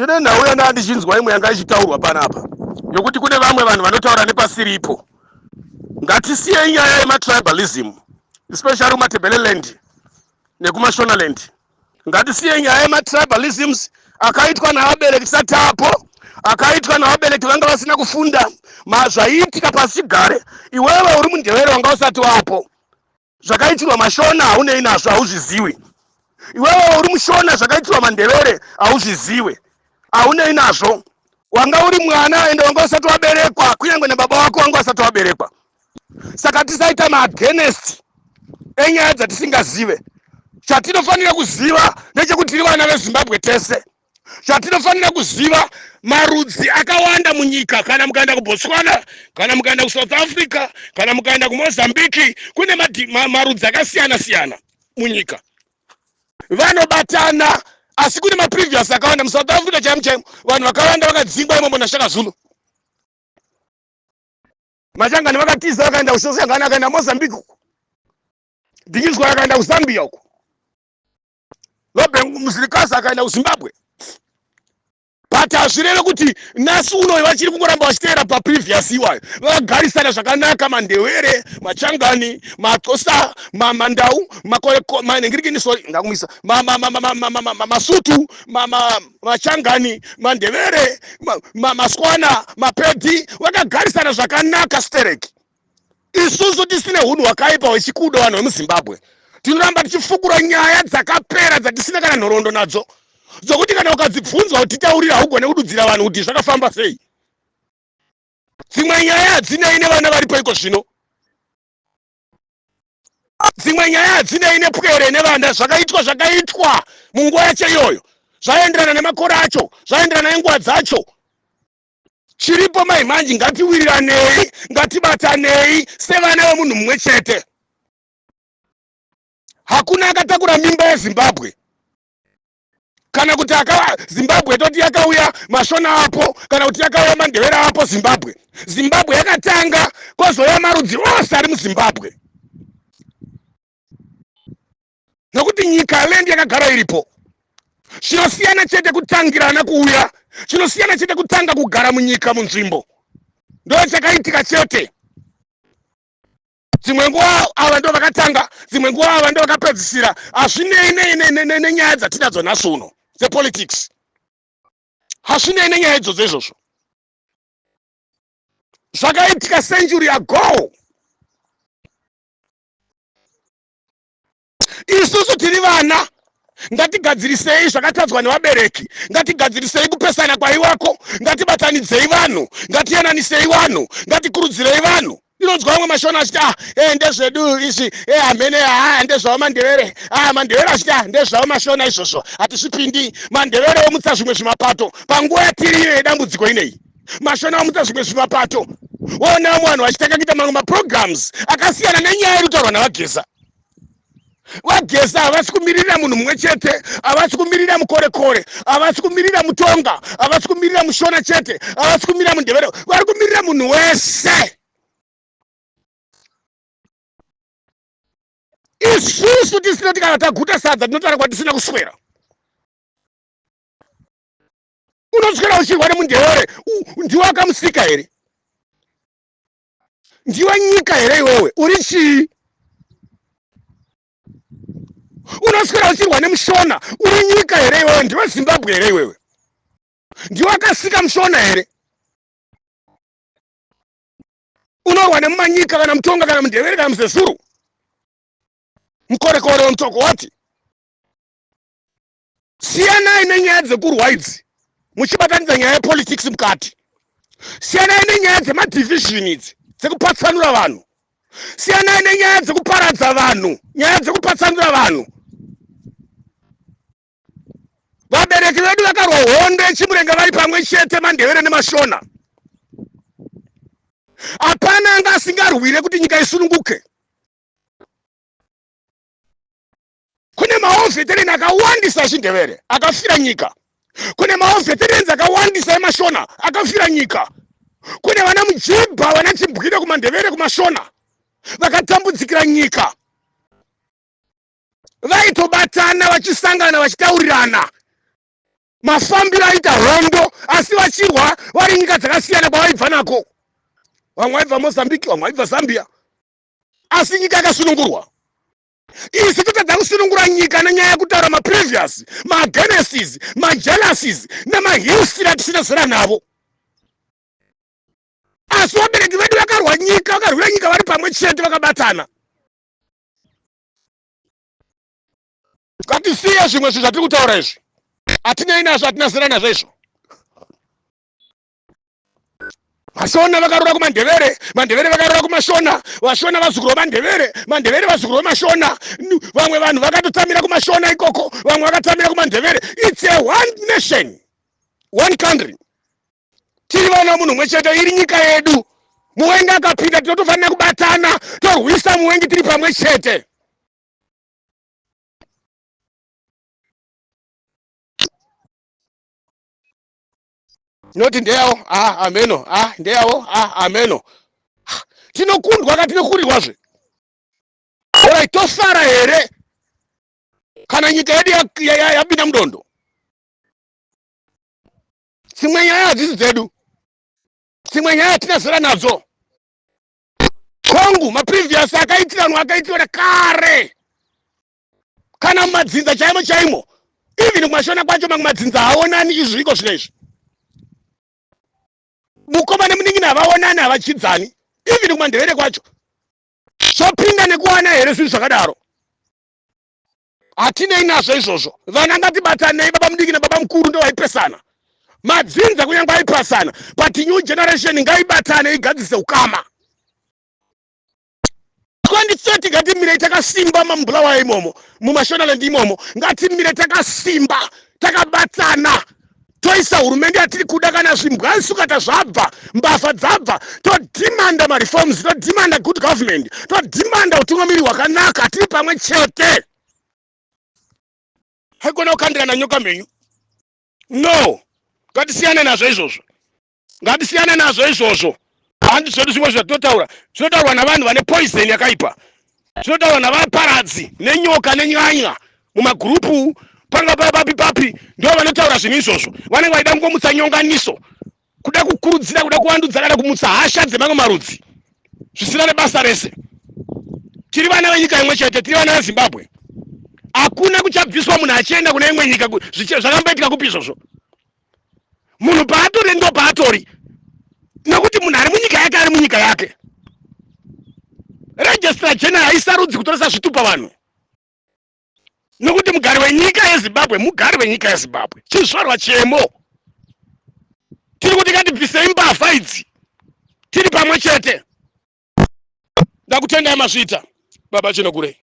Ndine nhau yandanga ndichinzwa imwe yanga ichitaurwa panapa yokuti kune vamwe vanhu vanotaura nepasiripo. Ngatisiyei nyaya yematribalism, especially kuMatabeleland nekuMashonaland. Ngatisiyei nyaya yematribalisms akaitwa navabereki tisati tapo, akaitwa navabereki vanga vasina kufunda mazvaiitika pasichigare. Iwewe uri muNdevere wanga usati wapo. Zvakaitirwa maShona haunei nazvo, hauzviziwi. Iwewe uri muShona, zvakaitirwa maNdevere hauzviziwe, haunei nazvo. Wanga uri mwana ende wanga usati waberekwa, kunyange nababa wako wanga usati waberekwa. Saka tisaita maagainst enyaya dzatisingazive. Chatinofanira kuziva ndechekuti tiri vana veZimbabwe tese. Chatinofanira kuziva, marudzi akawanda munyika. Kana mukaenda kuBotswana, kana mukaenda kuSouth Africa, kana mukaenda kuMozambique, kune marudzi akasiyana siyana munyika vanobatana, asi kune maprevious akawanda. MuSouth Africa chaimo chaimo, vanhu vakawanda vakadzingwa imomo naShaka Zulu. Machangani vakatiza, vakaenda kuSosangana, akaenda Mozambique uko, Dingiswa akaenda kuZambia uko, Lobengula Mzilikazi akaenda kuZimbabwe. But hazvireve kuti nhasi unoyo vachiri kungoramba vachiteera paprevious iwayo. Vakagarisana zvakanaka, maNdewere, Machangani, Maxhosa, Mandau, manhingirikini, sorry, ndakumisa, Masutu, Machangani, Mandevere, Maswana, Mapedhi, vakagarisana zvakanaka stereki. Isusu tisine hunhu hwakaipa hwechikudo, vanhu vemuZimbabwe tinoramba tichifukura nyaya dzakapera dzatisina kana nhoroondo nadzo, dzokuti kana ukadzibvunzwa kuti titaurira, haugone kududzira vanhu kuti zvakafamba sei. Dzimwe nyaya hadzinei nevana varipo iko zvino, dzimwe nyaya hadzinei nepwere nevana. Zvakaitwa zvakaitwa munguva yacho iyoyo, zvaenderana nemakore acho, zvaenderana nenguva dzacho. Chiripo mai manje, ngatiwiriranei, ngatibatanei sevana vemunhu mumwe chete. Hakuna akatakura mimba yeZimbabwe, kana kuti aka Zimbabwe toti yakauya maShona apo, kana kuti yakauya maNdevere apo. Zimbabwe yakatanga, kwozouya marudzi ose ari muZimbabwe, nokuti nyika land yakagara iripo. Chinosiyana chete kutangirana kuuya, chinosiyana chete kutanga kugara munyika munzvimbo, ndo chakaitika chete. Dzimwe nguva ava ndo vakatanga, dzimwe nguva ava ndo vakapedzisira. Hazvinei nenyaya dzatinadzo nhasi uno dzepolitics, hazvinei nenyaya idzodzo. Izvozvo zvakaitika century ago. Isusu tiri vana, ngatigadzirisei zvakatadzwa nevabereki, ngatigadzirisei kupesana kwaiwako, ngatibatanidzei vanhu, ngatiyananisei vanhu, ngatikurudzirei vanhu. Inonzwa vamwe maShona achiti, "Ah, e ndezvedu izvi, e hamene, ha ndezvavo maNdevere." Ah, maNdevere achiti, "Ah, ndezvavo maShona izvozvo, hatisvipindi." MaNdevere omutsa zvimwe zvimapato panguva yatiri iyo yedambudziko inei. MaShona omutsa zvimwe zvimapato. Woona vamwe vanhu vachitanga kuita mamwe maprograms akasiyana nenyaya iri kutaurwa naVaGeza. VaGeza havasi kumirira munhu mumwe chete, havasi kumirira muKorekore, havasi kumirira muTonga, havasi kumirira muShona chete, havasi kumirira muNdevere, vari kumirira munhu wese. Isusu tisina, tikana taguta sadza tinotaura kwatisina kuswera. Unoswera uchirwa nemuNdevere, ndiwe akamusika here? Ndiwe nyika here iwewe? Uri chii? Unoswera uchirwa nemuShona, uri nyika here iwewe? Ndiwe Zimbabwe here iwewe? Ndiwe akasika muShona here? Unorwa nemumanyika, kana muTonga, kana muNdevere, kana muZezuru, muKorekore, weMutoko wati. Siyanai nenyaya dzekurwa idzi muchibatanidza nyaya yepolitics mukati. Siyanai nenyaya dzemadivision idzi dzekupatsanura vanhu. Siyanai nenyaya dzekuparadza vanhu, nyaya dzekupatsanura vanhu. Vabereki vedu vakarwa hondo yeChimurenga vari pamwe chete, maNdevere nemaShona. Hapana anga asingarwire kuti nyika isununguke. Kune mawar veteran akawandisa echiNdevere akafira nyika, kune mawar veterans akawandisa emaShona akafira nyika, kune vana Mujibha, vana Chimbwire kumaNdevere, kumaShona, vakatambudzikira nyika. Vaitobatana, vachisangana, vachitaurirana. Mafambiro aita hondo asi vachirwa vari nyika dzakasiyana kwavaibva nako. Vamwe vaibva Mozambique, vamwe vaibva Zambia, asi nyika yakasunungurwa. Isu totadza kusunungura nyika nenyaya yekutaura maprevious, magenesis, majealousies nemahistory atisina zera navo. Asi vabereki vedu vakarwa nyika, vakarwira nyika vari pamwe chete vakabatana. Ngatisiye zvimwe zvinhu zvatiri kutaura izvi, hatinei nazvo, hatina zera nazvo izvo. Vashona vakarora kuMandevere, Mandevere vakarora kuMashona, Vashona vazukuru vaMandevere, Mandevere vazukuru vaMashona. Vamwe vanhu vakatotsamira kuMashona ikoko, vamwe vakatsamira kuMandevere. It's a one nation, one country. Tiri vana munhu mumwe chete, iri nyika yedu. Muvengi akapinda, tinotofanira kubatana torwisa muvengi tiri pamwe chete. Noti ndeyawo, ah, ameno, ah, ndeyawo, ah, ameno. Tinokundwa ka tinokurirwazve. Orai, tofara here kana nyika yedu yapinda mudondo? Dzimwe nyaya hadzisi dzedu, dzimwe nyaya hatina zera nadzo. Kongu maprevious akaitiranwa akaitirana kare, kana mumadzinza chaimo chaimo, even kumashona kwacho mamwe madzinza haaonani. Izvi iko zvino izvi mukoma nemunin'ina havaonani, havachidzani, even kumandevere kwacho. Zvopinda nekuwana here zvinhu zvakadaro? Hatinei nazvo izvozvo. Vana ngatibatanei, baba mudiki nababa mukuru ndo vaipesana madzinza, kunyange aipasana, but new generation ngaibatane igadzise ukama. 2030 ngatimirei takasimba mamubulawayo imomo, mumashonaland imomo, ngatimire takasimba takabatana, toisa hurumende yatiri kuda. Kana zvimbwansukata zvabva, mbavha dzabva, todhimanda mareforms, todhimanda good government, todhimanda utungamiri hwakanaka tiri pamwe chete. Haikona kukandirana nyoka mhenyu. No, ngatisiyane nazvo izvozvo, ngatisiyane nazvo izvozvo. Handi zvedu zvimwe zvatinotaura zvinotaurwa navanhu vane poison yakaipa, zvinotaurwa navaparadzi nenyoka nenyanya mumagurupu panga papi papi, ndo vanotaura zvinhu izvozvo. Vanenge vaida kungomutsa nyonganiso, kuda kukurudzira, kuda kuvandudza kana kumutsa hasha dzemamwe marudzi zvisina nebasa rese. Tiri vana venyika imwe chete, tiri vana veZimbabwe. Hakuna kuchabviswa munhu achienda kune imwe nyika. Zvakamboitika kupi izvozvo? Munhu paatori ndo paatori, nekuti munhu ari munyika yake ari munyika yake. Registrar general haisarudzi kutoresa zvitupa vanhu, nekuti mugari wenyika yeZimbabwe mugari wenyika yeZimbabwe, chizvarwa chemo. Tiri kuti ngatibvisei mbavha idzi tiri pamwe chete. Ndakutendai, mazviita baba Chinogurei.